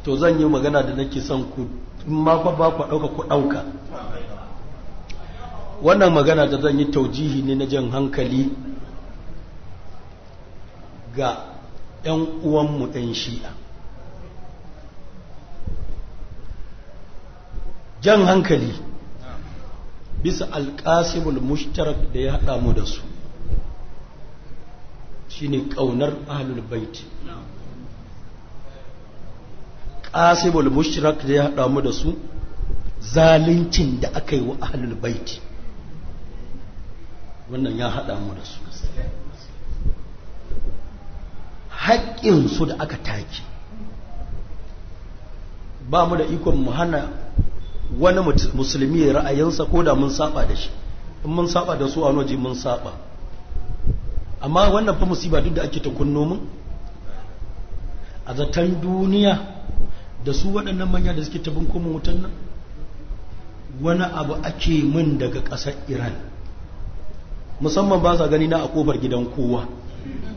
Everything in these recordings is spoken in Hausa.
To zan yi magana da nake son ku ma fa ba ku ɗauka ku ɗauka. Wannan magana da zan yi taujihi ne na jan hankali ga 'yan uwanmu 'yan shi'a. Jan hankali bisa alƙasimul mushtarak da ya haɗa mu da su shine ƙaunar ahlul baiti. Ƙasimul mushtarak da ya haɗa mu da su zaluncin da aka yi wa ahlul baiti, wannan ya haɗa mu da su. Haƙƙinsu da aka take, ba mu da ikon mu hana wani musulmi ra'ayinsa ko da mun saba da shi. In mun saba da su a waje mun saba, amma wannan fa musiba duk da ake ta kunno mun a zaton duniya da su waɗannan manya da suke tabin kuma wutan nan, wani abu ake mun daga ƙasar Iran, musamman ba sa gani na a kofar gidan kowa,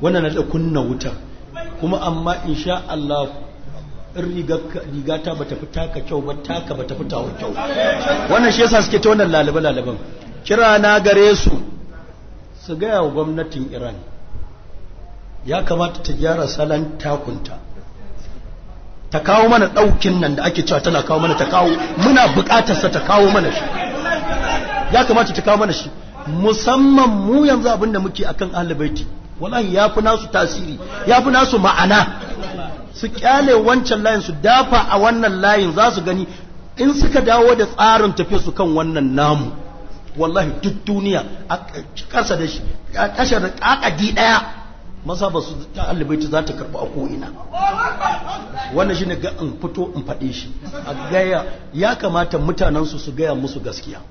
wannan na da kunna wuta. Kuma amma insha Allah in rigata ba ta fi taka kyau ba, taka ba ta fi tawa kyau. Wannan shi yasa suke ta wannan lalube-laluben. Kira na gare su su gaya wa gwamnatin Iran ya kamata ta gyara salon takunta, ta kawo mana ɗaukin nan da ake cewa tana kawo mana, ta kawo muna buƙatarsa, ta kawo mana shi. Ya kamata ta kawo mana shi, musamman mu yanzu abin da muke akan ahlul baiti wallahi ya fi nasu tasiri, ya fi nasu ma'ana. Su kyale wancan layin, su dafa a wannan layin, za su gani in suka dawo da tsarin tafiya su kan wannan namu, wallahi duk duniya a kasa da shi a kashar kakadi daya masa ba su ta alibaiti za ta karɓi a ko'ina. Wannan shine ga in fito in faɗe shi a gaya, ya kamata mutanen su su gaya musu gaskiya.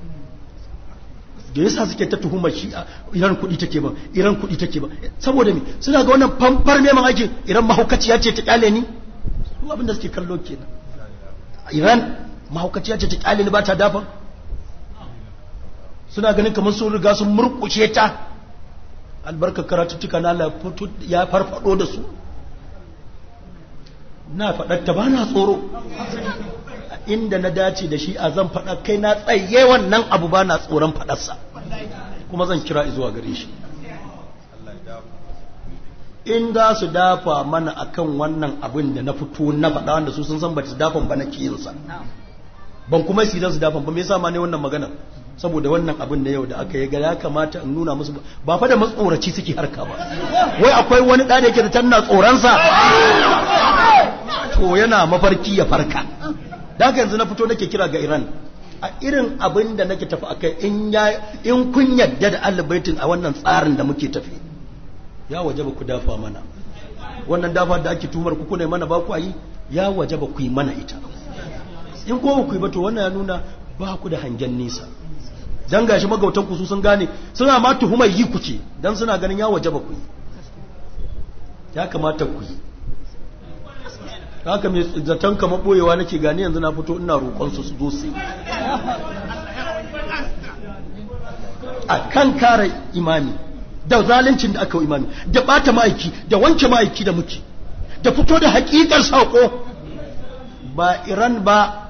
Da yasa suke ta tuhumar shi a Iran kuɗi take ba, Iran kuɗi take ba, saboda me? Suna ga wannan famfar neman aiki Iran mahaukaciya ce ta kyale ni. Su abin da suke kallo kenan, Iran mahaukaciya ce ta kyale ni ba ta dafa. Suna ganin kamar sun riga sun murƙushe ta. Albarkar karatuttuka na Allah ya farfado da su. Na faɗar ta ba na tsoro, inda na dace da shi a zan faɗa, kai na tsaye wannan abu ba na tsoron faɗarsa, kuma zan kira zuwa gare shi. In za su dafa mana akan wannan abin da na fito na faɗa, wanda su sun san ba su dafan ba na kiyinsa, ban kuma su su dafan ba. Me yasa ma ne wannan magana? Saboda wannan abin da yau da aka yi ga ya kamata in nuna musu ba fa da matsoraci suke harka ba. Wai akwai wani ɗa da yake da tanna tsoronsa, to yana mafarki ya farka. Da haka yanzu na fito nake kira ga Iran a irin abin da nake tafi akai, in kun yadda da ahlul baitin a wannan tsarin da muke tafi, ya wajaba ku dafa mana. Wannan dafa da ake tumar ku kuna mana ba ku yi, ya wajaba ku yi mana ita. In ko ku yi ba, to wannan ya nuna ba ku da hangen nesa. Dan gashi magautan ku su sun gane, suna ma tuhumar yi ku ce, dan suna ganin ya wajaba ku yi, ya kamata ku yi. Haka mai zaton kama boyewa nake gani yanzu na fito ina roƙon su su zo su yi a kan kare imami da zaluncin da aka yi imami, da bata ma'aiki, da wanke ma'aiki da muke, da fito da haƙiƙar saƙo. Ba Iran ba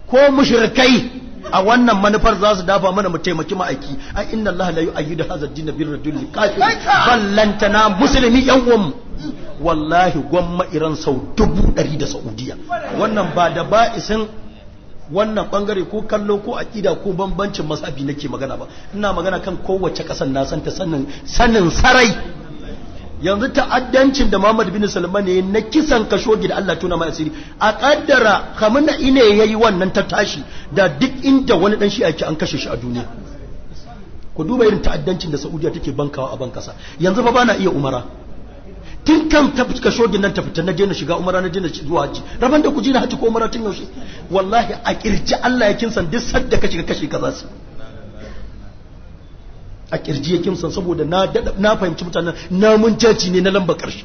ko mushrikai a wannan manufar za su dafa mana mu taimaki ma'aiki. Ai inna Allah la yu'ayyidu hadha ad-din bir rajul kafir, ballantana musulmi yan uwanmu. Wallahi gwamma Iran sau 100,000 da Saudiya. Wannan ba da ba'isin wannan bangare ko kallo ko aƙida ko bambancin masabi nake magana ba, ina magana kan kowace ƙasar na san ta sanin sarai. Yanzu ta'addancin da Muhammad bin Salman ne na kisan Khashoggi da Allah tuna mai asiri, a kaddara Khamenei ne yayi wannan ta tashi, da duk inda wani dan shi'a yake an kashe shi a duniya. Ku duba irin ta'addancin da Saudiya take bankawa a bankasa. Yanzu fa bana iya umara, tun kan ta Khashoggi nan ta fita na daina shiga umara, na daina zuwa haji. Raban da ku ji na haji ko umara tun yaushe? Wallahi a kirji Allah ya kinsan duk sadda ka shiga kashe ka za su. A kirji ya kimsan, saboda na fahimci mutanen namun jaji ne na lamba ƙarshe.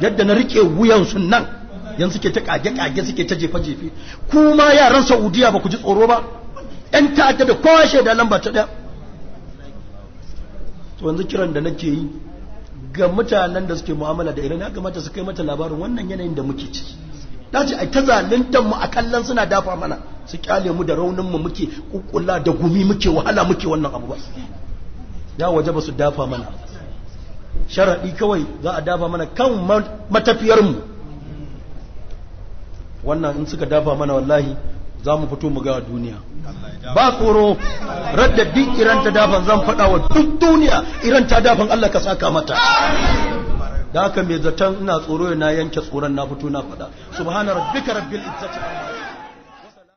Yadda na rike wuyansu nan yanzu suke ta kage-kage, suke ta jefe-jefe. Kuma yaran Saudiya ba ku ji tsoro ba, ‘yan ta'adda da kowa shaida lamba ta ɗaya. To yanzu kiran da nake yi ga mutanen da suke mu'amala da Iran, ya kamata su kai mata labarin wannan yanayin da muke ciki. Dace ai ta zaluntar mu a kallon suna dafa mana, su kyale mu da raunin mu muke kukkulla da gumi muke wahala muke wannan abu ba. Ya waje ba su dafa mana. Sharaɗi kawai za a dafa mana kan matafiyar mu. Wannan in suka dafa mana wallahi za mu fito mu ga duniya. Ba tsoro, radda duk Iran ta dafan zan faɗa wa duk duniya Iran ta dafan, Allah ka saka mata. Da haka mai zaton ina tsoro na yanke tsoron, na fito na faɗa. Subhana rabbika rabbil izzati amma.